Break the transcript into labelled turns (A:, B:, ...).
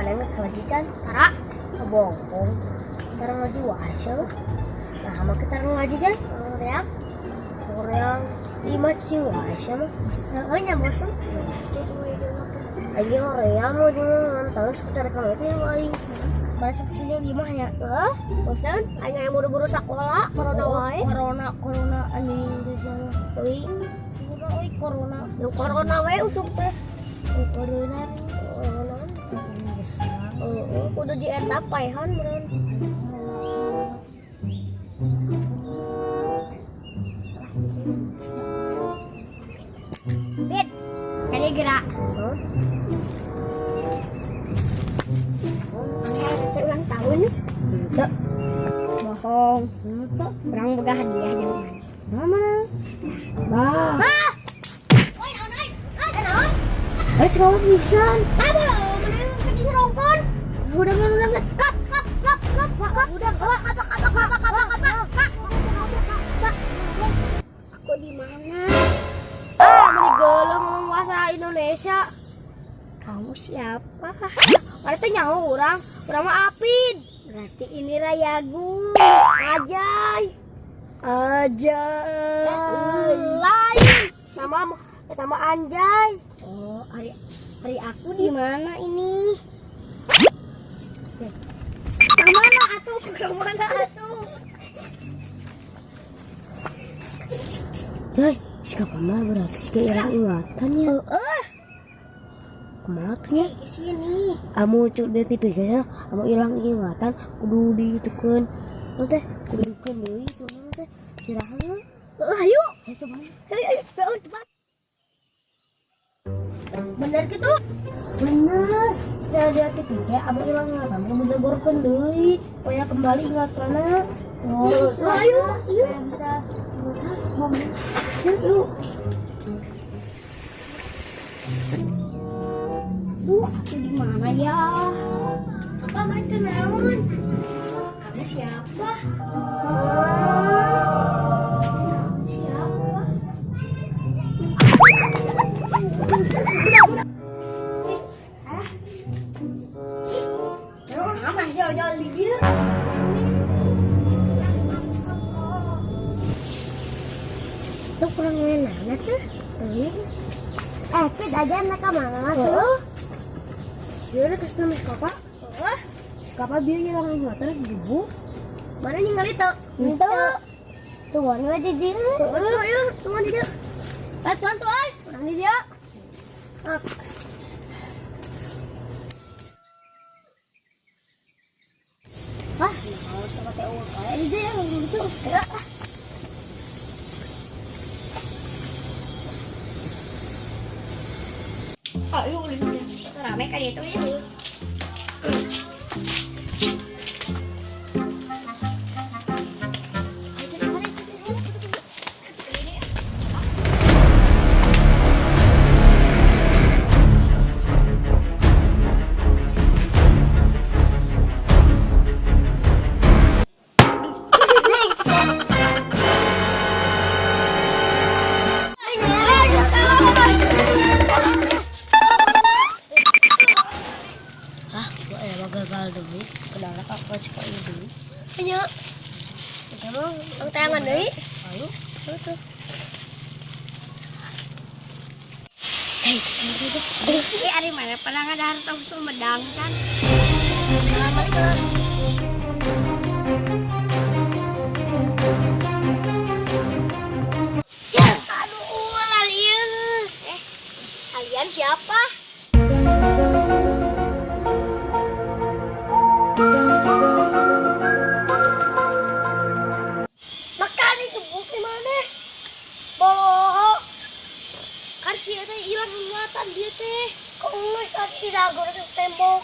A: Mana geus ngaji can?
B: Tara.
A: Bohong. Tara ngaji wae sia mah. Nah, mah kita ngaji can?
B: Hoream.
A: Hoream lima sih wae sia mah.
B: Heeh nya bosen.
A: Aing hoream mau jeung tahun sekitar kana teh aing. Mana sepi di mah nya.
B: Heeh, bosen. Aing aya buru-buru sakola, corona wae.
A: Corona, corona anjing teh sia mah. Euy. Euy corona.
B: Yang corona wae usuk teh.
A: Corona.
B: Corona. Heeh, kudu di eta paehan meureun. Bit. Jadi gerak.
A: Hah?
B: Mana ulang tahun?
A: Henteu.
B: Bohong.
A: Henteu.
B: Urang boga hadiah jangan mana.
A: Mana? Bah.
B: Ah! Oi, naon euy? Ah, naon?
A: Eh, sekolah pisan.
B: Tah mana ke diserongkon?
A: Udah kan, udah kan.
B: Kap, kap, kap, kap, kap. Udah, kap, kap, kap, kap, kap, kap, kap, kap. Kap. Aku di mana?
A: Ah, meni geuleuh ngomong bahasa Indonesia.
B: Kamu siapa?
A: Mana teh nyaho urang, urang mah Apid.
B: Berarti ini Rayagung.
A: Ajay.
B: Ajay.
A: Lain. Nama nama Anjay.
B: Oh, hari hari aku di mana ini? Kemana atuh? Kemana atuh?
A: Jay, siapa mah berarti sih hilang ingatannya.
B: Heeh.
A: Kumaha tuh nya?
B: Ke sini.
A: Amu cuk di TV guys, amu hilang ingatan kudu diitukeun. Tuh teh, kudu dikeun deui tuh teh. Sirahan.
B: Heeh, ayo.
A: Ayo coba.
B: Ayo, ayo, ayo, cepat. Bener gitu?
A: Bener. Ya di TV ge amu hilang ingatan kudu diborkeun deui supaya kembali ingatanna.
B: Oh, ayo, ayo.
A: Bisa. Yuk.
B: Duh, aku di mana ya? Apa main kenaon? Kamu siapa? Siapa? Ah. Aman jauh-jauh di dia. Tuh kurang mana tuh? Eh, Pit aja mereka mana tuh?
A: Dia udah kasih nama si Kapa.
B: Wah,
A: Si Kapa biar hilang ingatan ibu.
B: mana ningali tuh?
A: Henteu.
B: Tuan we di dieu. Tuh, ayo, tuan di dieu. Eh, tuan tuh euy, urang di dieu. Ah. Wah, kalau sama teh eueuh kae di dieu gitu. Ya. Ayo ulin rame ka ditu ya.
A: Hah, gua emang gagal deui. Kenapa aku suka ini deui?
B: Ayo. Emang ang tayangan deui.
A: Ayo.
B: Tuh.
A: Hei,
B: Eh, ari mana pernah ngadahar tahu Sumedang kan? Assalamualaikum. Ya, aduh, alien. Eh, kalian siapa? Makan itu bukan mana? Bohong.
A: Kan si eta hilang ingatan dia teh.
B: Kok nggak tadi tidak tembok.